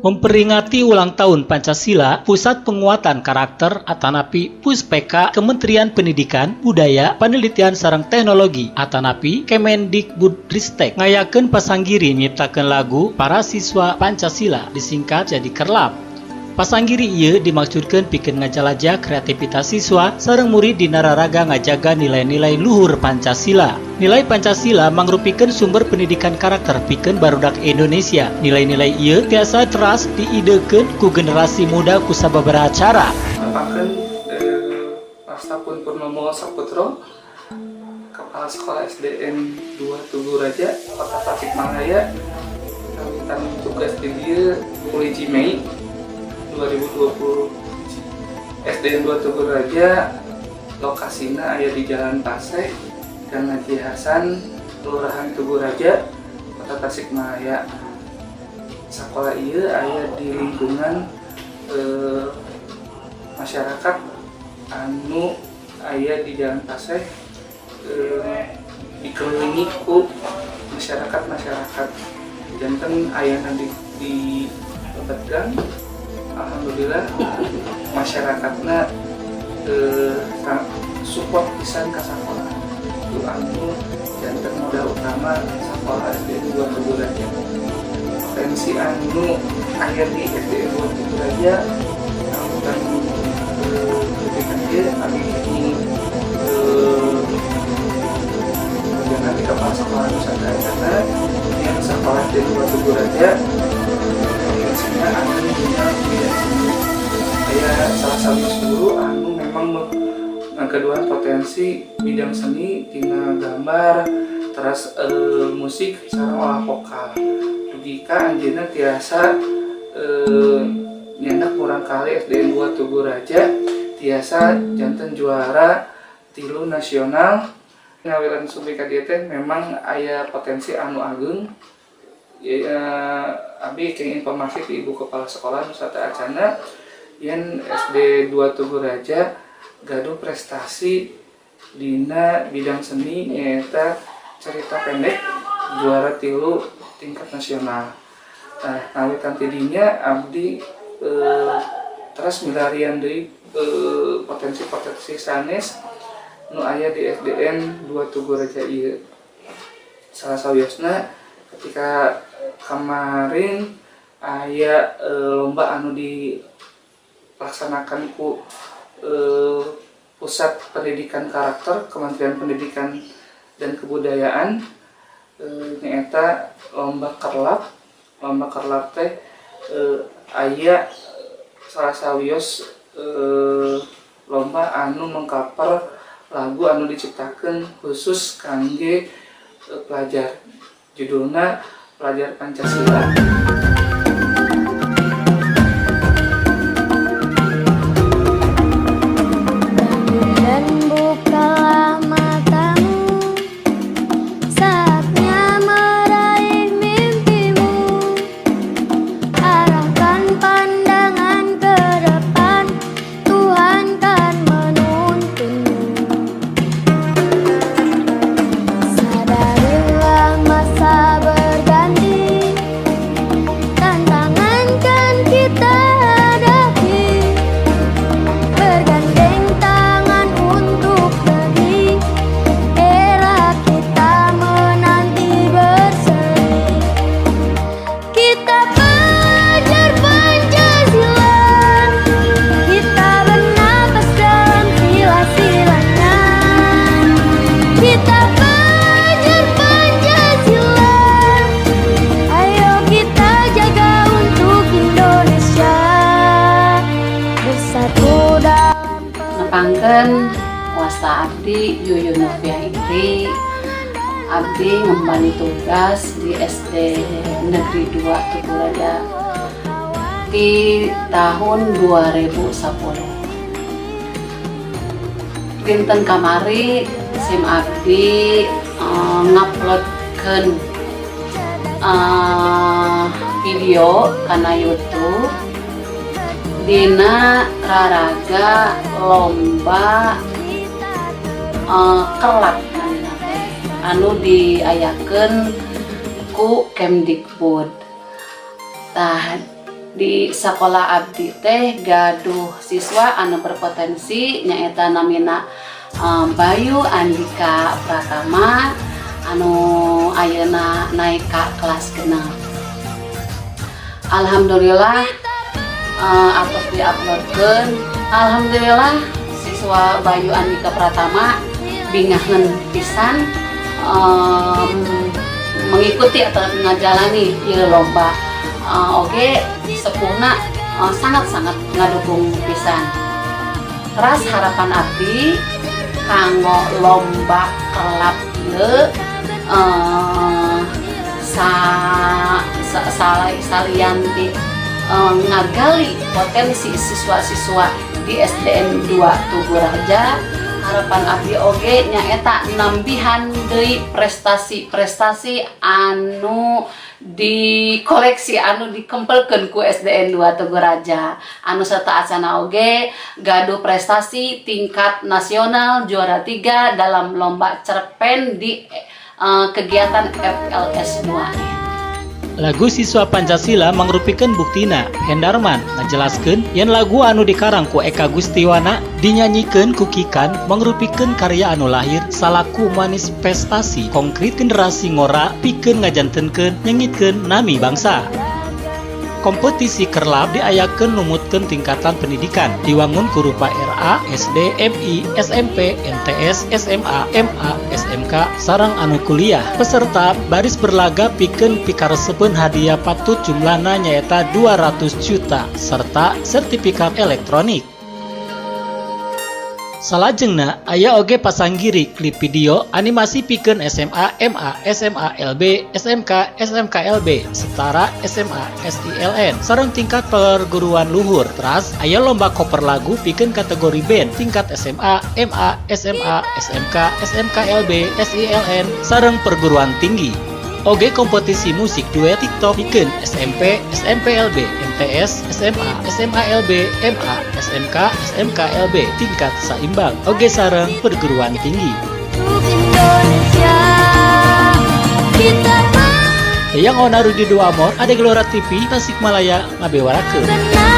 Memperingati ulang tahun Pancasila, Pusat Penguatan Karakter atanapi Puspeka Kementerian Pendidikan, Budaya, Penelitian sareng Teknologi atanapi Kemendikbudristek ngayakeun pasanggiri nyiptakeun lagu para siswa Pancasila, disingkat jadi Kerlap. Pasanggiri ieu dimaksudkeun pikeun ngajalajah kreativitas siswa sareng murid dina raraga ngajaga nilai-nilai luhur Pancasila. Nilai Pancasila mangrupikeun sumber pendidikan karakter pikeun barudak Indonesia. Nilai-nilai ieu tiasa teras diidekeun ku generasi muda ku sababaraha cara. Tepangkeun, wasta pun Purnomo Saputro, Kepala Sekolah SDN 2 Tugu Raja, Kota Tasikmalaya. Kawitan tugas di dieu 1 Mei 2020. SDN 2 Tugu Raja lokasina aya di Jalan Pase, Gang Haji Hasan, Kelurahan Tugu Raja, Kota Tasikmalaya. Sekolah ieu aya di lingkungan masyarakat anu aya di Jalan Paseh, dikelilingi ku masyarakat-masyarakat, janten ayana di lebet gang. Alhamdulillah masyarakatnya support pisan ka sekolah itu, anu janten modal utama sekolah SDN 2 Tugu Raja. Potensi anu aya di SDN 2 Tugu Raja kan pendidikan dia kami ini jangan di kepala sekolah Nusantara karena yang sekolah di 2 Tugu Raja potensinya anu punya bidang seni. Kayak salah satu guru anu memang ngageduhan potensi bidang seni tina gambar, terus musik sareng olah vokal, dugi ka anjeunna tiasa nyandak murangkalih SDN 2 Tugu Raja tiasa janten juara 3 nasional. Ngawitan sumping ka dieu teh memang aya potensi anu ageung ya. Abi kenging informasi di ibu kepala sekolah nu sateuacanna yen SD 2 Tugu Raja gaduh prestasi dina bidang seni, nyaeta cerita pendek juara 3 tingkat nasional. Nah, ngawitan tidinya abdi terus milarian deui potensi-potensi sanes nu aya di SDN 2 Tugu Raja ieu. Salah sawiosna ketika kemarin aya lomba anu dilaksanakan ku Pusat Pendidikan Karakter Kementerian Pendidikan dan Kebudayaan, nyaeta lomba kerlap. Lomba kerlap teh aya salah sawios lomba anu mengcover lagu anu diciptakan khusus kangge pelajar, judulnya Pelajar Pancasila. Dan bukalah matamu, saatnya meraih mimpimu. Arahkan pandangan ke depan, Tuhan kan menuntunmu. Sadarilah masa berganti, tantangan kan kita hadapi. Bergandeng tangan untuk negeri, era kita menanti berseri. Kita pelajar Pancasila, kita bernapas dalam sila-silanya. Kita pelajar Pancasila, ayo kita jaga untuk Indonesia. Bersatu dalam Nepangkeun, wasta abdi Yuyun Novia Indri. Abdi ngemban tugas di SD Negeri 2 Tugu Raja di tahun 2010. Dinten kamari sim abdi nguploadkeun video kana YouTube dina raraga lomba kerlap namina teh, anu diayakeun ku Kemdikbud. Tah, Di sekolah abdi teh gaduh siswa anu berpotensi, nyaeta namina Bayu Andika Pratama anu ayeuna naik ka kelas 6. Alhamdulillah, atos diuploadkeun. Alhamdulillah, siswa Bayu Andika Pratama bingaheun pisan mengikuti atau ngajalani ieu lomba. Oke, sepuhna sangat-sangat ngadukung pisan. Teras harapan abdi kanggo lomba kerlap ieu sa, salian di ngagali potensi siswa-siswa di SDN 2 Tugu Raja, harapan abdi oge nyaeta nambihan deui prestasi-prestasi anu dikoleksi, anu dikempelkeun ku SDN 2 Tugu Raja, anu serta acana oge gaduh prestasi tingkat nasional juara 3 dalam lomba cerpen di kegiatan FLS 2. Lagu Siswa Pancasila mangrupikeun buktina. Hendarman ngajelaskeun yen lagu anu dikarang ku Eka Gustiwana dinyanyikeun ku Kikan mangrupikeun karya anu lahir salaku manifestasi konkret generasi ngora pikeun ngajantenkeun nyengitkeun nami bangsa. Kompetisi kerlap diayakeun numutkeun tingkatan pendidikan, diwangun ku rupa RA, SD, MI, SMP, MTS, SMA, MA, SMK, sareng anu kuliah. Peserta baris berlaga pikeun pikaresepeun hadiah patut jumlahna nyaeta 200 juta serta sertifikat elektronik. Salajengna aya oge pasanggiri klip video animasi pikeun SMA, MA, SMA LB, SMK, SMK LB, setara SMA, SILN, sareng tingkat perguruan luhur. Teras aya lomba cover lagu pikeun kategori band tingkat SMA, MA, SMA, SMK, SMK LB, SILN, sareng perguruan tinggi. Oge kompetisi musik duet TikTok pikeun SMP, SMP LB, MTS, SMA, SMA LB, MA, SMK, SMK LB tingkat saimbang. Oge sareng perguruan tinggi. Untuk Indonesia kita Yang Ona Rudi Dua Amor, Ade Gelora TV, Tasikmalaya, ngabewarakeun. Benar.